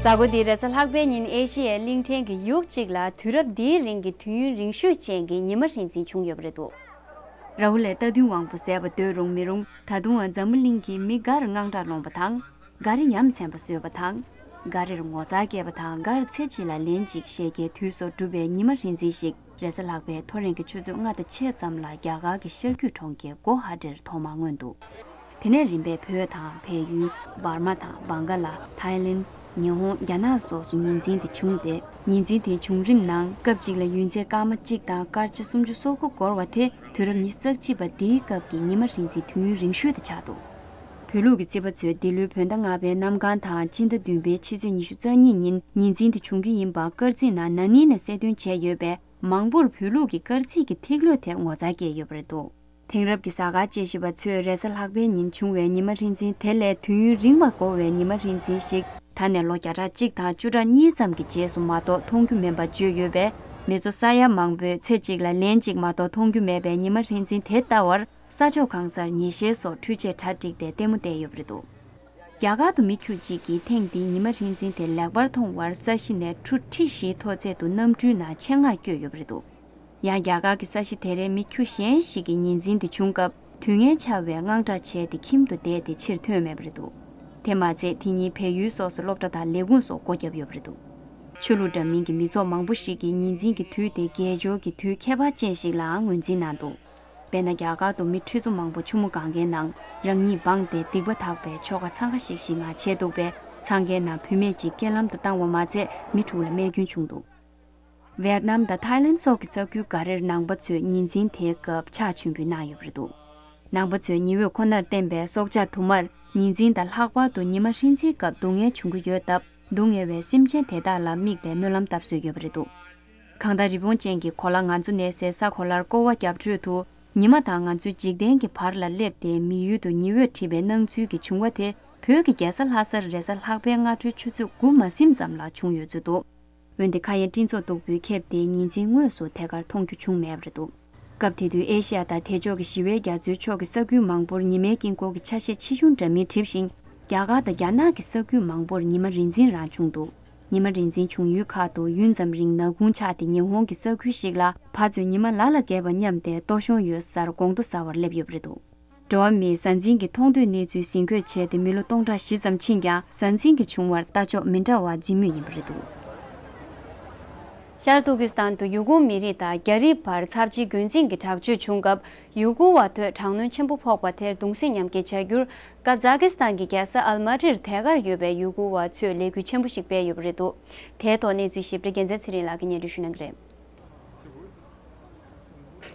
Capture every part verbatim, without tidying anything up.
གཟའ་འཁོར་འདིའི་རེས་གཟའ་ལྷག་པའི་ཉིན་ཨེ་ཤི་ཡའི་གླིང་ཕྲན་གྱི་ཡུལ་གཅིག་ལ་དུས་རབས་འདིའི་རིང་གི་དུས་ཡུན་རིང་ཤོས་ཅན་གྱི་ཉི་མ་རིལ་འཛིན་བྱུང་ཡོད་པ་རེད་འདུག་ར་ཧུ་ལས་རྟ་བདུན་དབང་པོ་ཟད་པ་འདོད་རུང་མི་རུང་ད་དུང་འཛམ་བུ་གླིང་གི་མི་འགའ་རེར་དངངས་སྐྲག་སློང་པ་དང་། འགའ་རེ་ཡ་མཚན་པ་བཟོས་པ་དང་། འགའ་རེར་ངོ་མཚར་སྐྱེས་པ་དང་འགའ་རེ་ཚེ་གཅིག་ལ་ལན་གཅིག་ཞེས་བརྒྱའི་དུས་སུ་གྲུབ་པའི་ཉི་མ་རིལ་འཛིན་ཞིག་རེས་གཟའ་ལྷག་པའི་ཐོ་རེངས་ཀྱི་ཆུ་ཚོད་ལྔ་དང་ཕྱེད་ཙམ་ལ་རྒྱ་གར་གྱི་ཤར་རྒྱུད་གྲོང་ཁྱེར་གོ་ཧ་ཏིར་ཐོག་མར་མངོན་འདུག་དེ་ནས་རིམ་པས་བོད་དང་བལ་ཡུལ། འབར་མ་དང་བང་ག་ལ། ཐའི་ལེན། ཉི་ཧོང་། རྒྱ་ནག་སོགས་སུ་ཉིན་མཚན་དེ་བྱུང་སྟེ། ཉིན་མཚན་དེའི་བྱུང་རིམ་ནང་སྐབས་གཅིག་ལ་ཡུན་ཚད་སྐར་མ་གཅིག་དང་སྐར་ཆ་སུམ་ཅུ་སོ་དགུ་འགོར་བ་དེ་དུས་རབས་ཉི་ཤུ་རྩ་གཅིག་པ་འདིའི་སྐབས་ཀྱི་ཉི་མ་རིལ་འཛིན་དུས་ཡུན་རིང་ཤོས་དེ་ཆགས་འདུག་བོད་ལུགས་ཀྱི་རྩིས་པ་ཚོས་འདི་ལོའི་བོད་ཟླ་ལྔ་པའི་གནམ་གང་དང་སྤྱི་ཟླ་བདུན་པའི་ཕྱི་ཚེས་ཉི་ཤུ་རྩ་གཉིས་ཉིན་ཉིན་མཚན་དེ་བྱུང་རྒྱུ་ཡིན་པ་སྐར་རྩིས་ནང་ན་ནིང་ནས་གསལ་སྟོན་བྱས་ཡོད་པས། མང་པོར་བོད་ལུགས་ཀྱི་སྐར་རྩིས་ཀྱི་ཐིག་ལོས་དེར་ངོ་མཚར་སྐྱེས་ཡོད་པ་རེད་འདུག་དེང་རབས་ཀྱི་གཟའ་སྐར་དཔྱད་ཞིབ་པ་ཚོས་རེས་གཟའ་ལྷག་པའི་ཉིན་བྱུང་བའི་ཉི་མ་རིལ་འཛིན་དེ་ལས་དུས་ཡུན་རིང་བ་འགོར་བའི་ཉི་མ་རིལ་འཛིན་ཞིག་ད་ནས་ལོ་བརྒྱ་ཕྲག་གཅིག་དང་བཅུ་ཕྲག་གཉིས་ཙམ་གྱི་རྗེས་སུ་མ་གཏོགས་མཐོང་རྒྱུ་མིན་པ་བརྗོད་ཡོད་པས། མི་ཚོ་ས་ཡ་མང་པོས་ཚེ་གཅིག་ལ་ལན་གཅིག་མ་གཏོགས་མཐོང་རྒྱུ་མེད་པའི་ཉི་མ་རིལ་འཛིན་དེ་ལྟ་བར་ས་ཕྱོགས་གང་སར་ཉེས་ཤེལ་སོགས་འཕྲུལ་ཆས་གྲ་སྒྲིག་སྟེ་ལྟད་མོ་བལྟས་ཡོད་པ་རེད་འདུག་རྒྱ་གར་དུ་མི་ཁྱུ་གཅིག་གིས་ཐེངས་འདིའི་ཉི་མ་རིལ་འཛིན་དེ་ལེགས་པར་མཐོང་བར་ས་གཞི་ནས་ཁྲུ་ཁྲི་བཞིའི་མཐོ་ཚད་དུ་གནམ་གྲུའི་ནང་ཆེད་མངགས་བསྐྱོད་ཡོད་པ་རེད་འདུག་ཡང་རྒྱ་གར་གྱི་ས་གཞི་དེ་རའི་མི་ཁྱུ་གཞན་ཞིག་གིས་ཉིན་མཚན་དེ་བྱུང་སྐབས་དུས་ངན་འཆར་བས་དངངས་སྐྲག་བྱས་ཏེ་ཁྱིམ་དུ་བསྡད་དེ་ཕྱིར་ཐོན་མེད་པ་རེད་འདུག་དེ་མ་ཚད་དེ་ཉིན་བལ་ཡུལ་སོགས་སུ་སློབ་གྲྭ་དང་ལས་ཁུངས་སོགས་སྒོ་བརྒྱབ་ཡོད་པ་རེད་འདུག་ཆོས་ལུགས་འདྲ་མིན་གྱི་མི་ཚོགས་མང་པོ་ཞིག་གིས་ཉིན་མཚན་གྱི་དུས་དེ་དགེ་སྦྱོར་གྱི་དུས་ཁྱད་པར་ཅན་ཞིག་ལའང་ངོས་འཛིན་གནང་འདུག་དཔེར་ན། རྒྱ་གར་དུ་མི་ཁྲི་ཚོ་མང་པོ་ཆུ་མོ་གངྒཱའི་ནང་རང་ཉིད་སྦངས་ཏེ་སྡིག་པ་དག་པའི་ཆོ་ག་འཚང་ཁ་ཤིག་ཤིག་ངང་བྱས་འདུག་པས། འཚང་ཁའི་ནང་བུད་མེད་ཅིག་རྐྱེན་ལམ་དུ་བཏང་བ་མ་ཚད་མི་དྲུག་ལ་རྨས་སྐྱོན་བྱུང་འདུག་ཝེད་ནམ་དང་ཐའི་ལེན་སོགས་ཀྱི་ས་ཁུལ་འགའ་རེར་ནང་པ་ཚོས་ཉིན་མཚན་དེའི་སྐབས་ཕྱག་མཆོད་འབུལ་གནང་ཡོད་པ་རེད་འདུག་ནང་པ་ཚོས་ཉི་འོད་ཁོ་ནར་བརྟེན་པའི་སྲོག་ཆགས་དུ་མར་ཉིན་མཚན་དང་ལྷག་པར་དུ་ཉི་མ་ཧྲིན་ཚིའི་སྐབས་སྡུག་བསྔལ་འབྱུང་གི་ཡོད་སྟབས། སྡུག་བསྔལ་བའི་སེམས་ཅན་དེ་དག་ལ་དམིགས་ཏེ་སྨོན་ལམ་བཏབ་སྲོལ་ཡོད་པ་རེད་འདུག་གང་ལྟར། རི་བོང་ཅན་གྱི་གོ་ལ་ང་ཚོ་གནས་སའི་ས་གོ་ལར་སྐོར་བ་བརྒྱབ་ཁྲོད་དུ། ཉི་མ་དང་ང་ཚོའི་འཇིག་རྟེན་གྱི་བར་ལ་སླེབས་ཏེ། མི་ཡུལ་དུ་ཉི་འོད་འཁྲིགས་པའི་སྣང་ཚུལ་གྱི་བྱུང་བ་དེ། བོད་ཀྱི་རྒྱལ་ས་ལྷ་སར་རེས་གཟའ་ལྷག་པའི་སྔ་དྲོའི་ཆུ་ཚོད་དགུ་མ་ཟིན་ཙམ་ལ་བྱུང་ཡོད་ཚོད་འདུག་འོན་ཏེ་ཁ་ཡང་སྤྲིན་ཚོགས་སྟུག་པོས་ཁེབས་ཏེ་ཉིན་མཚན་དངོས་སུ་ཐད་ཀར་མཐོང་རྒྱུ་བྱུང་མེད་པ་རེད་འདུག་སྐབས་དེ་དུས་ཨེ་ཤི་ཡ་དང་དེ་ཕྱོགས་ཀྱི་ཞི་བའི་རྒྱ་མཚོའི་ཕྱོགས་ཀྱི་ས་ཁུལ་མང་པོར་ཉི་མའི་དཀྱིལ་འཁོར་གྱི་ཆ་ཤས་ཆེ་ཆུང་འདྲ་མིན་གྲིབ་ཤིང་། རྒྱ་གར་དང་རྒྱ་ནག་གི་ས་ཁུལ་མང་པོར་ཉི་མ་རིལ་འཛིན་རང་བྱུང་འདུག་ཉི་མ་རིལ་འཛིན་བྱུང་ཡུལ་ཁག་ཏུ་ཡུན་ཙམ་རིང་ནག་ཁུང་ཆགས་ཏེ། ཉི་ཧོང་གི་ས་ཁུལ་ཞིག་ལ་ཕར་ཚུར་ཉི་མ་ལ་ལ་བརྒལ་བ་སྙམ་སྟེ་ལྟོ་གཞོང་ཡོད་སར་དགོང་དྲོ་ཟ་བར་སླེབས་ཡོད་པ་རེད་འདུག་འགྲོ་བ་མིའི་གཟའ་འཛིན་གྱི་མཐོང་ཐོས་གནས་ཚུལ་ཟིན་བཀོད་བྱས་ཏེ་མི་ལོ་སྟོང་ཕྲག་བཞི་ཙམ་ཕྱིན་ཀྱང་། གཟའ་འཛིན་གྱི་བྱུང་བར་ལྟ་ཕྱོགས་མི་འདྲ་བ་འཛིན་མུས་ཡིན་པ་རེད་འདུག་ཤར་ཏུར་ཀི་སི་ཐན་དུ་ཡུ་གུར་མི་རིགས་དང་རྒྱ་རིགས་བར་ཚབས་ཆེའི་རྒྱུན་འཛིན་གྱི་དྲག་སྤྱོད་བྱུང་སྐབས། ཡུ་གུར་བ་ཚོས་དྲག་གནོན་ཆེན་པོ་ཕོག་པ་དེར་གདུང་སེམས་མཉམ་སྐྱེད་བྱ་རྒྱུར། ཀ་ཛ་ཀི་སི་ཐན་གྱི་རྒྱལ་ས་ཨལ་མ་ཊིར་ཐད་ཀར་ཡོད་པའི་ཡུ་གུར་བ་ཚོས་ལས་འགུལ་ཆེན་པོ་ཞིག་སྤེལ་ཡོད་པ་རེད་འདུག་དེའི་ཐོག་གནས་ཚུལ་ཞིབ་ཕྲ་རྒྱལ་མཚན་ཚེ་རིང་ལགས་ཀྱིས་སྙན་སྒྲོན་ཞུ་གནང་གི་རེད།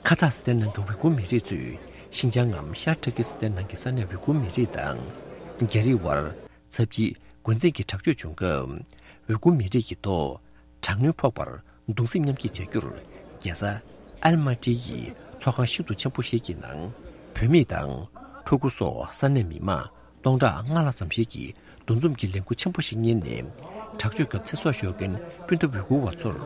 ཁ་ཛག་སི་ཐན་ནང་གི་ཝི་གུར་མི་རིགས་ཚོས་ཤིན་ཅང་ངམ་ཤར་ཏུར་ཀི་སི་ཐན་ནང་གི་ས་གནས་ཝི་གུར་མི་རིགས་དང་རྒྱ་རིགས་བར་ཚབས་ཆེའི་འགོ་འཛིན་གྱི་དྲག་སྤྱོད་བྱུང་སྐབས། ཝི་གུར་མི་རིགས་ཀྱི་ཐོག་དྲག་གནོན་ཕོག་པར་གདུང་སེམས་མཉམ་སྐྱེད་བྱ་རྒྱུར། རྒྱལ་ས་ཨལ་མ་ཊི་ཡི་ཚོགས་ཁང་ཤིན་ཏུ་ཆེན་པོ་ཞིག་གི་ནང་བུད་མེད་དང་ཕྲུ་གུ་སོགས་ས་གནས་མི་མང་སྟོང་ཕྲག་ལྔ་ལྷག་ཙམ་ཞིག་གིས་འདུ་འཛོམས་ཀྱི་ལས་འགུལ་ཆེན་པོ་ཞིག་གཉེར་ནས། དྲག་སྤྱོད་སྐབས་ཚེ་སྲོག་ཤོར་མཁན་སྤུན་ཟླ་ཝི་གུར་བ་ཚོར་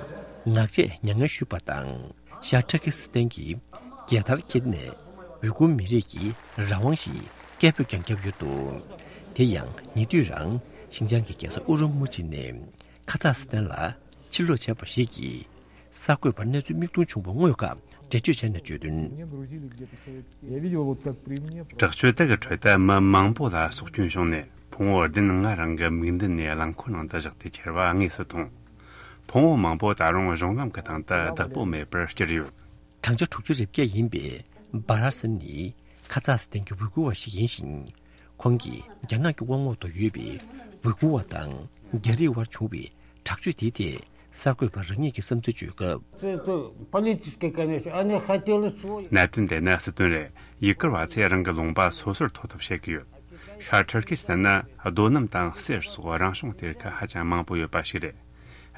ངག་བཅད་མྱ་ངན་ཞུས་པ་དང་། ཤར་ཏུར་ཀི་སི་ཐན་གྱི་རྒྱལ་དར་འཁྱེར་ནས་ཝི་གུར་མི་རིགས་ཀྱི་རང་དབང་ཞེས་སྐད་འབོད་ཀྱང་བརྒྱབ་ཡོད་འདུག་དེ་ཡང་ཉེ་དུས་རང་ཤིན་ཅང་གི་རྒྱལ་ས་ཨུ་རུམ་ཆི་ནས་ཁ་ཛག་སི་ཐན་ལ་ཕྱིར་ལོག་བྱས་པ་ཞིག་གིས། གསར་འགོད་པར་གནས་ཚུལ་མིག་མཐོང་བྱུང་བ་དངོས་ཁག་འགྲེལ་བརྗོད་བྱས་ནས་བརྗོད་དོན། དྲག་སྤྱོད་དག་གི་ཁྲོད་དུ་མི་མང་པོ་ལ་སྲོག་སྐྱོན་བྱུང་ནས། ཕུང་བོ་བདུན་ང་རང་གི་མིག་མདུན་ནས་རླངས་འཁོར་ནང་དུ་བཞག་སྟེ་ཁྱེར་བ་དངོས་སུ་མཐོང་། ཕུང་བོ་མང་པོ་ད་རུང་གཞུང་ལམ་གྱི་སྟེང་དུ་བདག་པོ་མེད་པར་བསྐྱུར་ཡོད། བགྲང་བྱ་དྲུག་ཅུ་རེ་བརྒྱད་ཡིན་པའི་བྷ་ར་སན་ནི་ཁ་ཛག་སི་ཐན་གྱི་ཝི་གུར་བ་ཞིག་ཡིན་ཞིང་། ཁོང་གིས་རྒྱ་ནག་གི་དབང་འོག་ཏུ་ཡོད་པའི་ཝི་གུར་བ་དང་རྒྱ་རིགས་དབར་བྱུང་བའི་དྲག་སྤྱོད་དེའི་ཐད་གསར་འགོད་པར་རང་ཉིད་ཀྱི་བསམ་ཚུལ་བརྗོད་སྐབས། Это политическое, конечно, они хотели свой. གནད་དོན་དེ་ནི་སྲིད་དོན་རེད། ཡུ་གུར་བ་ཚོས་རང་གི་ལུང་པ་སོ་སོར་ཐོབ་ཐབས་བྱེད་ཀྱི་ཡོད། ཤར་ཏུར་ཀི་སི་ཐན་ནི་རྡོ་སྣུམ་དང་གསེར་སོགས་རང་བྱུང་གཏེར་ཁ་ཧ་ཅང་མང་པོ་ཡོད་པ་ཞིག་རེད།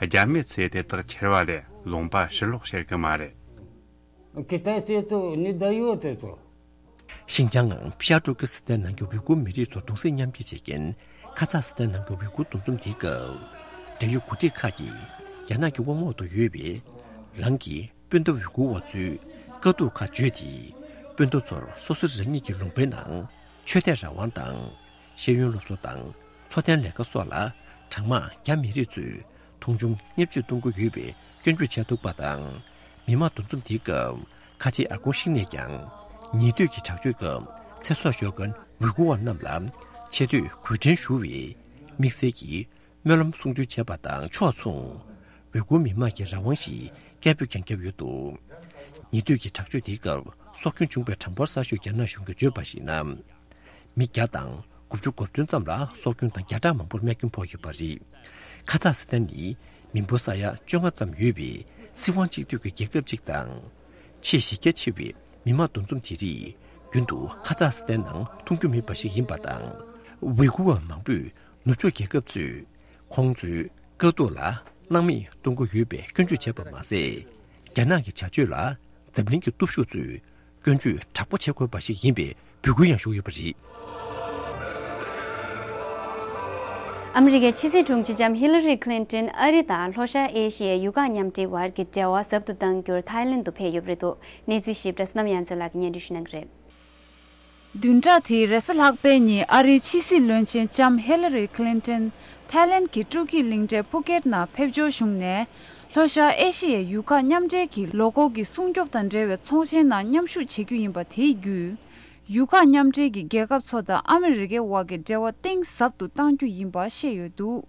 རྒྱ་མི་ཚོས་དེ་དག་ཁྱེར་བ་ལས་ལུང་པ་ཕྱིར་ལོག་བྱེད་ཀྱི་མ་རེད། Китайцы это не дают это. ཤིན་ཅང་ངམ་ཤར་ཏུར་ཀི་སི་ཐན་ནང་གི་ཝི་གུར་མི་རིགས་ཚོ་གདུང་སེམས་མཉམ་སྐྱེད་བྱེད་མཁན་ཁ་ཛག་སི་ཐན་ནང་གི་ཝི་གུར་འདུ་འཛོམས་དེའི་སྐབས། འབྲེལ་ཡོད་འགོ་ཁྲིད་ཁག་གིས་རྒྱ་ནག་གི་དབང་འོག་ཏུ་ཡོད་པའི་རང་གི་སྤུན་ཟླ་ཝི་གུར་བ་ཚོའི་དཀའ་སྡུག་ཁག་བརྗོད་དེ། སྤུན་ཟླ་ཚོར་སོ་སོ་རང་ཉིད་ཀྱི་ལུང་པའི་ནང་ཆོས་དད་རང་དབང་དང་། ཤེས་ཡོན་སློབ་གསོ་དང་འཚོ་རྟེན་ལས་ཀ་སོགས་ལ་ གྲང་དམག་རྒྱ་མི་རིགས་ཚོས་མཐོང་ཆུང་བརྙས་བཅོས་གཏོང་གི་ཡོད་པའི་སྐྱོན་བརྗོད་བྱས་འདུག་པ་དང་། མི་དམངས་འདུ་འཛོམས་དེའི་སྐབས་ཁ་ཆེའི་ཨར་ཀོང་ཤིང་ནས་ཀྱང་ཉེ་དུས་ཀྱི་དྲག་སྤྱོད་སྐབས་ཚེ་སྲོག་ཤོར་མཁན་ཝི་གུ་བ་རྣམས་ལ་ཆེ་བསྟོད་གུས་འདྲེན་ཞུ་བའི་དམིགས་བསལ་གྱི་སྨོན་ལམ་གསུང་འདོན་བྱས་པ་དང་ཕྱོགས་མཚུངས། ཝི་གུ་མི་དམངས་ཀྱི་རང་དབང་ཞིག་སྐད་འབོད་ཀྱང་བརྒྱབ་ཡོད་འདུག་ཉེ་དུས་ཀྱི་དྲག་སྤྱོད་དེའི་སྐབས་སྲོག་སྐྱོན་བྱུང་བའི་གྲངས་འབོར་གསར་ཤོས་རྒྱ་ནག་གཞུང་གིས་བརྗོད་པར་གཞིགས་ན། མི་བརྒྱ་དང་དགུ་བཅུ་གོ་བདུན་ཙམ་ལ་སྲོག་སྐྱོན་དང་བརྒྱ་ཕྲག་མང་པོར་རྨས་སྐྱོན་ཕོག་ཡོད་པ་རེད། ཁ་ཛག་སི་ཐན་ནི་མི་འབོར་ས་ཡ་བཅོ་ལྔ་ཙམ་ཡོད་པའི་སྲིད་དབང་གཅིག་སྡུད་ཀྱི་རྒྱལ་ཁབ་ཅིག་དང་། ཆེས་གཞི་རྒྱ་ཆེ་བའི་མི་དམངས་འདུ་འཛོམས་དེ་རིགས་རྒྱུན་དུ་ཁ་ཛག་སི་ཐན་ནང་མཐོང་རྒྱུ་མེད་པ་ཞིག་ཡིན་པ་དང་། ཝི་གུ་བ་མང་པོས་ནུབ་ཕྱོགས་རྒྱལ་ཁབ་ཚོས་ཁོང་ཚོའི་དཀའ་སྡུག་ལ་སྣང་མེད་གཏོང་གི་ཡོད་པའི་སྐྱོན་བརྗོད་བྱས་པ་མ་ཟད། རྒྱ་ནག་གི་བྱ་སྤྱོད་ལ་འཛམ་གླིང་གི་སྟོབས་ཤུགས་ཚོས་སྐྱོན་བརྗོད་དྲག་པོ་བྱེད་དགོས་པ་ཞིག་ཡིན་པའི་འབོད་སྐུལ་ཡང་ཞུས་ཡོད་པ་རེད། ཨ་མི་རི་ཀའི་ཕྱི་སྲིད་དྲུང་ཆེ་ལྕམ་ཧི་ལ་རི་ཁི་ལིན་ཏོན་ཨ་རི་དང་ལྷོ་ཤར་ཨེ་ཤི་ཡའི་ཡུལ་ཁག་མཉམ་འབྲེལ་བར་གྱི་འབྲེལ་བ་ཟབ་ཏུ་གཏང་རྒྱུར་ཐའི་ལེན་དུ་ཕེབས་ཡོད་པ་རེད་འདུག་གནས་ཚུལ་ཞིབ་ཕྲ་བསོད་ནམས་ཡང་རྩེ་ལགས་ཀྱིས་སྙན་སྒྲོན་ཞུ་གནང་གི་རེད། བདུན་ཕྲག་འདིའི་རེས་གཟའ་ལྷག་པའི་ཉིན་ཨ་རིའི་ཕྱི་སྲིད་བློན་ཆེན་ལྕམ་ཧི་ལ་རི་ཁི་ལིན་ཏོན་ཐའི་ལེན་གྱི་ཀྲུའུ་ཀི་གླིང་ཕྲན་ཕུ་ཀེད་ནང་ཕེབས་འབྱོར་བྱུང་ནས། ལྷོ་ཤར་ཨེ་ཤི་ཡའི་ཡུལ་ཁག་མཉམ་འབྲེལ་གྱི་ལོ་འཁོར་གྱི་སྲུང་སྐྱོབ་དང་འབྲེལ་བའི་ཚོགས་ཆེན་ནང་མཉམ་ཞུགས་བྱེད་རྒྱུ་ཡིན་པ་དེའི་བརྒྱུད། ཡུལ་ཁག་མཉམ་འབྲེལ་གྱི་རྒྱལ་ཁབ་ཚོ་དང་ཨ་མི་རི་ཀའི་དབར་གྱི་འབྲེལ་བ་གཏིང་ཟབ་ཏུ་གཏང་རྒྱུ་ཡིན་པ་བཤད་ཡོད་འདུག་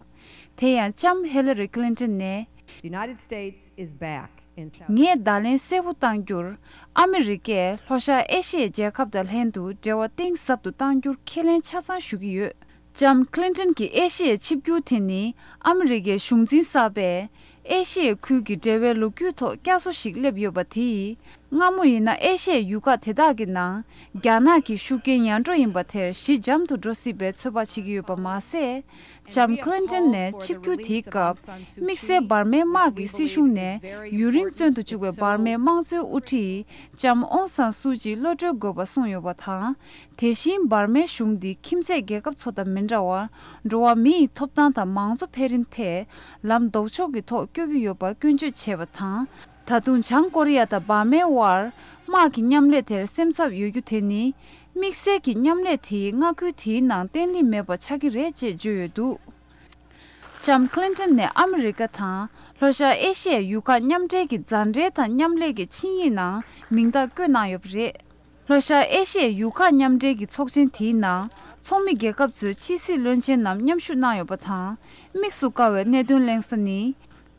དེ་ཡང་ལྕམ་ཧི་ལ་རི་ཁི་ལིན་ཏོན་ནས། The United States is back in South ངས་བརྡ་ལན་གསལ་པོ་བཏང་རྒྱུར། ཨ་མི་རི་ཀས་ལྷོ་ཤར་ཨེ་ཤི་ཡའི་རྒྱལ་ཁབ་དང་ལྷན་དུ་འབྲེལ་བ་གཏིང་ཟབ་ཏུ་གཏང་རྒྱུར་ཁས་ལེན་ཆ་ཚང་ཞུ་གི་ཡོད། ལྕམ་ཁི་ལིན་ཏོན་གྱི་ཨེ་ཤི་ཡའི་ཆིབས་བསྒྱུར་དེ་ནི་ཨ་མི་རི་ཀའི་གཞུང་འཛིན་གསར་པས་ཨེ་ཤི་ཡའི་ཁུལ་གྱི་འབྲེལ་བའི་ལོ་རྒྱུས་ཐོག་བསྐྱར་གསོ་ཞིག་སླེབས་ཡོད་པ་དེ་ཡིས། སྔ་མོ་ཡིན་ན་ཨེ་ཤི་ཡའི་ཡུལ་ཁག་དེ་དག་གི་ནང་རྒྱ་ནག་གི་ཤུགས་རྐྱེན་ཡར་འགྲོ་ཡིན་པ་དེར་ཞི་འཇམ་དུ་འགྲོ་སྲིད་པའི་ཚོད་དཔག་བྱེད་ཀྱི་ཡོད་པ་མ་ཟད། ལྕམ་ཁི་ལིན་ཏོན་ནས་ཆིབས་བསྒྱུར་དེའི་སྐབས་དམིགས་བསལ་འབར་མའི་དམག་གིས་སྲིད་གཞུང་ནས་ཡུན་རིང་བཙོན་དུ་བཅུག་པའི་འབར་མའི་དམངས་གཙོའི་དབུ་ཁྲིད་ལྕམ་ཨོང་སན་སུའུ་ཅི་གློད་གྲོལ་དགོས་པ་གསུངས་ཡོད་པ་དང་། དེ་བཞིན་འབར་མའི་གཞུང་འདི་ཁྱིམ་མཚེས་རྒྱལ་ཁབ་ཚོ་དང་མི་འདྲ་བར། འགྲོ་བ་མི་ཡི་ཐོབ་ཐང་དང་མང་གཙོ་འཕེལ་རིམ་ཐད་ལམ་ལྡོག་ཕྱོགས་ཀྱི་ཐོག་བསྐྱོད་ཀྱི་ཡོད་པར་སྐྱོན་བརྗོད་བྱས་པ་དང་། ད་དུང་བྱང་ཀོ་རི་ཡ་དང་འབར་མའི་དབར་དམག་གི་མཉམ་ལས་དེར་སེམས་འཚབ་ཡོད་རྒྱུ་དེ་ནི། དམིགས་བསལ་གྱི་མཉམ་ལས་དེའི་མངའ་ཁུལ་དེའི་ནང་བརྟན་ལྷིང་མེད་པ་ཆགས་ཀྱི་རེད་ཅེས་བརྗོད་ཡོད་འདུག་ལྕམ་ཁི་ལིན་ཏོན་ནས་ཨ་མི་རི་ཀ་དང་ལྷོ་ཤར་ཨེ་ཤི་ཡའི་ཡུལ་ཁག་མཉམ་འབྲེལ་གྱི་མཛའ་འབྲེལ་དང་མཉམ་ལས་ཀྱི་ཆིངས་ཡིག་ནང་མིང་རྟགས་བཀོད་གནང་ཡོད་པ་རེད། ལྷོ་ཤར་ཨེ་ཤི་ཡའི་ཡུལ་ཁག་མཉམ་འབྲེལ་གྱི་ཚོགས་ཆེན་དེའི་ནང་ཚོགས་མི་རྒྱལ་ཁབ་ཚོའི་ཕྱི་སྲིད་བློན་ཆེན་རྣམས་མཉམ་ཞུགས་གནང་ཡོད་པ་དང་། དམིགས་སུ་བཀར་བའི་གནད་དོན་གླེང་ས་ནི།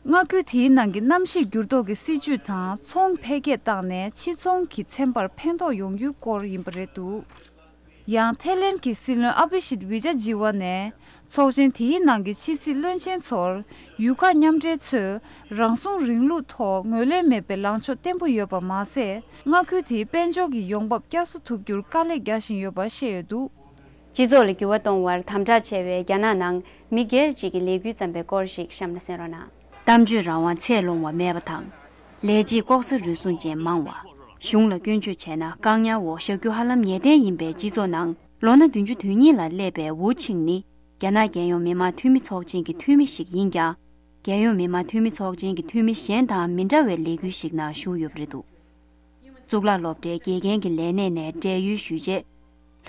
མངའ་ཁུལ་དེའི་ནང་གི་གནམ་གཤིས་འགྱུར་ལྡོག་གི་སྲིད་ཇུས་དང་ཚོང་འཕེལ་རྒྱས་བཏང་ནས་ཕྱི་ཚོང་གི་ཚན་པར་ཕན་ཐོགས་ཡོང་རྒྱུའི་སྐོར་ཡིན་པ་རེད་འདུག་ཡང་ཐའི་ལེན་གྱི་སྲིད་བློན་ཨ་བྷི་ཤིད་བི་ཇ་ཇི་ཝ་ནས་ཚོགས་ཆེན་དེའི་ནང་གི་ཕྱི་སྲིད་བློན་ཆེན་ཚོར་ཡུལ་ཁག་མཉམ་འབྲེལ་ཚོས་རང་སྲུང་རིང་ལུགས་ཐོག་ངོས་ལེན་མེད་པའི་ལངས་ཕྱོགས་བརྟན་པོ་ཡོད་པ་མ་ཟད། མངའ་ཁུལ་དེའི་དཔལ་འབྱོར་གྱི་ཡོང་འབབ་བསྐྱར་གསོ་ཐུབ་རྒྱུར་དཀའ་ལས་རྒྱག་བཞིན་ཡོད་པ་བཤད་ཡོད་འདུག་སྤྱི་ཚོགས་ལ་འགྱུར་བ་གཏོང་བར་དམ་དྲག་ཆེ་བའི་རྒྱ་ནག་ནང་མི་སྒེར་གཅིག་གི་ལས་འགུལ་བརྩམས་པའི་སྐོར་ཞིག་གཤམ་ལ་གསན་རོགས་གནང་། གཏམ་བརྗོད་རང་དབང་ཚད་ལོངས་པ་མེད་པ་དང་། ལས་བྱེད་ལྐོག་ཟ་རུལ་སུངས་ཅན་མང་བ། གཞུང་ལ་སྐྱོན་བརྗོད་བྱས་ན་བཀག་ཉར་འོག་བཞག་རྒྱུ་ཧ་ལམ་ངེས་གཏན་ཡིན་པའི་སྤྱི་ཚོགས་ནང་ལོ་ན་བདུན་ཅུ་དོན་གཉིས་ལ་སླེབས་པའི་ཝུ་ཆིང་ནི་རྒྱ་ནག་རྒྱལ་ཡོངས་མི་དམངས་འཐུས་མི་ཚོགས་ཆེན་གྱི་འཐུས་མི་ཞིག་ཡིན་ཀྱང་། རྒྱལ་ཡོངས་མི་དམངས་འཐུས་མི་ཚོགས་ཆེན་གྱི་འཐུས་མི་གཞན་དང་མི་འདྲ་བའི་ལས་འགུལ་ཞིག་ནང་ཞུགས་ཡོད་པ་རེད་འདུག་གཙུག་ལག་སློབ་གྲྭའི་དགེ་རྒན་གྱི་ལས་གནས་ནས་བགྲེས་ཡོལ་ཞུས་རྗེས།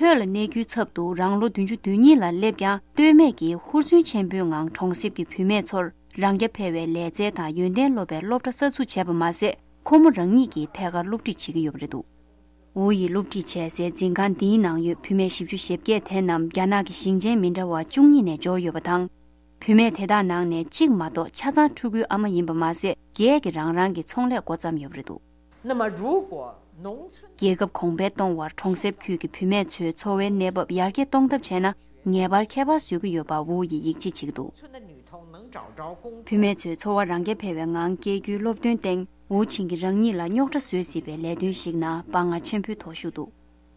ལྷོད་ལ་གནས་རྒྱུའི་ཚབ་ཏུ་རང་ལོ་བདུན་ཅུ་དོན་གཉིས་ལ་སླེབས་ཀྱང་ལྟོས་མེད་ཀྱིས་ཧུར་བརྩོན་ཆེན་པོའི་ངང་གྲོང་གསེབ་ཀྱི་བུད་མེད་ཚོར་རང་རྐྱ་འཕེར་བའི་ལས་རྩལ་དང་ཡོན་ཏན་སློབ་པའི་སློབ་གྲྭ་གསར་འཛུགས་བྱས་པ་མ་ཟད། ཁོ་མོ་རང་ཉིད་ཀྱིས་ཐད་ཀར་སློབ་ཁྲིད་བྱེད་ཀྱི་ཡོད་པ་རེད་འདུག་ཝུ་ཡིས་སློབ་ཁྲིད་བྱས་སའི་འཛིན་ཁང་འདིའི་ནང་ཡོད་བུད་མེད་བཞི་བཅུ་ཞེ་བརྒྱད་དེ་རྣམས་རྒྱ་ནག་གི་ཞིང་ཆེན་མི་འདྲ་བ་བཅུ་གཉིས་ནས་འབྱོར་ཡོད་པ་དང་། བུད་མེད་དེ་དག་ནང་ནས་གཅིག་མ་གཏོགས་ཆ་ཚང་ཕྲུ་གུའི་ཨ་མ་ཡིན་པ་མ་ཟད། སྒེར་གྱི་རང་རང་གི་ཚོང་ལས་འགོ་བརྩམས་ཡོད་པ་རེད་འདུག 那么如果农村 རྒྱལ་ཁབ་གོང་འཕེལ་གཏོང་བར་གྲོང་གསེབ་ཁུལ་གྱི་བུད་མེད་ཚོའི་འཚོ་བའི་གནས་བབ་ཡར་རྒྱས་གཏོང་ཐབས་བྱས་ན་ངེས་པར་ཁྱད་པར་བཟོ་གི་ཡོད་པ་ཝུ་ཡིས་ཡིད་ཆེས་བྱེད་ཀྱི་འདུག 村的女童能找着工作。 བུད་མེད་ཚོས་འཚོ་བ་རང་རྐྱ་འཕེར་བའི་ངང་སྐྱེལ་རྒྱུའི་སློབ་སྟོན་སྟེང་ཝུ་ཆིང་གིས་རང་ཉིད་ལ་རྙོག་དྲ་བཟོ་སྲིད་པའི་ལས་དོན་ཞིག་ནང་དཔའ་ངར་ཆེན་པོའི་ཐོག་ཞུགས་འདུག་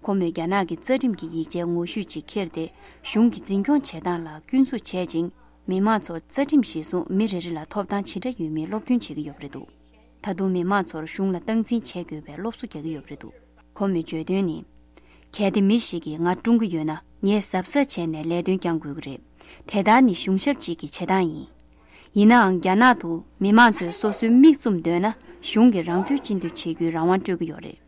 ཁོ་མོས་རྒྱ་ནག་གི་རྩ་ཁྲིམས་ཀྱི་ཡིག་ཆའི་ངོ་བཤུས་ཅིག་འཁྱེར་ཏེ་གཞུང་གི་འཛིན་སྐྱོང་བྱེད་སྟངས་ལ་སྐྱོན་འཛུགས་བྱེད་ཅིང་མི་དམངས་ཚོར་རྩ་ཁྲིམས་གཞིར་བཟུང་མི་རེ་རེ་ལ་ཐོབ་ཐང་ཇི་འདྲ་ཡོད་མིན་སློབ་སྟོན་བྱེད་ཀྱི་ཡོད་པ་རེད་འདུག་ད་དུང་མི་དམངས་ཚོར་གཞུང་ལ་སྟངས་འཛིན་བྱེད་དགོས་པའི་སློབ་གསོ་རྒྱག་གི་ཡོད་པ་རེད་འདུག་ཁོ་མོས་བརྗོད་དོན་ནི། གལ་ཏེ་མི་ཞིག་གིས་ང་བཀྲོང་གི་ཡོད་ན་ངས་གཟབ་གཟབ་བྱས་ནས་ལས་དོན་བསྐྱང་དགོས་ཀྱི་རེད། དེ་ལྟར་ནི་གཞུང་ཞབས་གཅིག་གི་བྱེད་སྟངས་ཡིན། ཡིན་ནའང་རྒྱ་ནག་ཏུ་མི་དམངས་ཚོས་སོ་སོའི་མིག་བཙུམ་འདོད་ན་གཞུང་གིས་རང་འདོད་ཅི་འདོད་བྱེད་རྒྱུའི་རང་དབང་སྤྲོད་ཀྱི་ཡོད་རེད།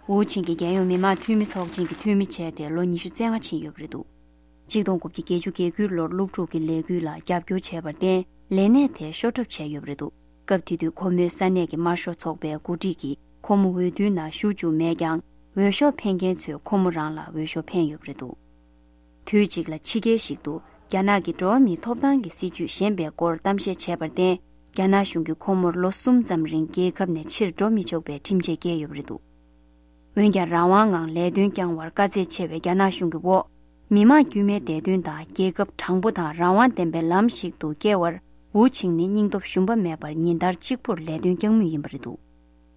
ཝུ་ཆིང་གིས་རྒྱལ་ཡོངས་མི་དམངས་འཐུས་མི་ཚོགས་ཆེན་གྱི་འཐུས་མི་བྱས་ཏེ་ལོ་ཉི་ཤུ་རྩ་ལྔ་ཕྱིན་ཡོད་པ་རེད་འདུག་གཅིག་སྟོང་དགུ་བརྒྱ་བརྒྱད་ཅུ་གྱ་དགུའི་ལོར་སློབ་ཕྲུག་གི་ལས་འགུལ་ལ་རྒྱབ་སྐྱོར་བྱས་པར་བརྟེན། ལས་གནས་དེ་ཤོར་གྲབས་བྱས་ཡོད་པ་རེད་འདུག་སྐབས་དེ་དུས་ཁོ་མོའི་ས་གནས་ཀྱི་དམར་ཤོག་ཚོགས་པའི་འགོ་ཁྲིད་ཀྱིས་ཁོ་མོ་འོས་བསྡུའི་ནང་ཞུགས་བཅུག་མེད་ཀྱང་། འོས་ཤོག་འཕེན་མཁན་ཚོས་ཁོ་མོ་རང་ལ་འོས་ཤོག་འཕེན་ཡོད་པ་རེད་འདུག་དུས་གཅིག་ལ་ཕྱི་རྒྱལ་ཞིག་ཏུ་རྒྱ་ནག་གི་འགྲོ་བ་མིའི་ཐོབ་ཐང་གི་སྲིད་བྱུས་ཞན་པའི་སྐོར་གཏམ་བཤད་བྱས་པར་བརྟེན། རྒྱ་ནག་གཞུང་གིས་ཁོ་མོར་ལོ་གསུམ་ཙམ་རིང་རྒྱལ་ཁབ་ནས་ཕྱིར་འགྲོ་མི་ཆོག་པའི་ཁྲིམས་ཆད་བཀལ་ཡོད་པ་རེད་འདུག་འོན་ཀྱང་། རང་དབང་ངང་ལས་དོན་བསྐྱང་བར་དཀའ་ཚེགས་ཆེ་བའི་རྒྱ་ནག་གཞུང་གི་འོག་མི་དམངས་དཀྱུས་མའི་བདེ་དོན་དང་། རྒྱལ་ཁབ་དྲང་པོ་དང་རང་དབང་ལྡན་པའི་ལམ་ཞིག་ཏུ་སྐྱེལ་བར། ཝུ་ཆིང་ནི་སྙིང་སྟོབས་ཞུམ་པ་མེད་པར་ཉིན་ལྟར་གཅིག་པུར་ལས་དོན་བསྐྱང་མུས་ཡིན་པ་རེད་འདུག་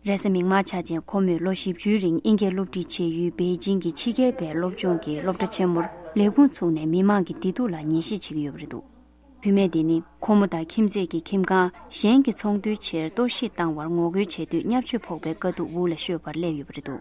རེས་གཟའ་མིག་དམར་ཆ་ཅན་ཁོ་མོས་ལོ་བཞི་བཅུའི་རིང་དབྱིན་སྐད་སློབ་ཁྲིད་བྱས་ཡུལ་པེ་ཅིང་གི་ཕྱི་རྒྱལ་པའི་སློབ་ཆུང་གི་སློབ་གྲྭ་ཆེན་མོར་ལས་ཁུངས་ཚུགས་ནས་མི་མང་གི་བདེ་སྡུག་ལ་ངེས་ཤེས་བྱེད་ཀྱི་ཡོད་པ་རེད་འདུག་བུད་མེད་འདི་ནི་ཁོ་མོ་དང་ཁྱིམ་མཚེས་ཀྱི་ཁྱིམ་ཁང་གཞན་གྱི་ཚོགས་འདུའི་ཕྱིར་གཏོར་བཤིག་བཏང་བར་ངོ་རྒོལ་བྱེད་དུས་བརྙས་བཅོས་ཕོག་པའི་དཀའ་སྡུག་དབུགས་ལ་ཤོད་པར་སླེབས་ཡོད་པ་རེད་འདུག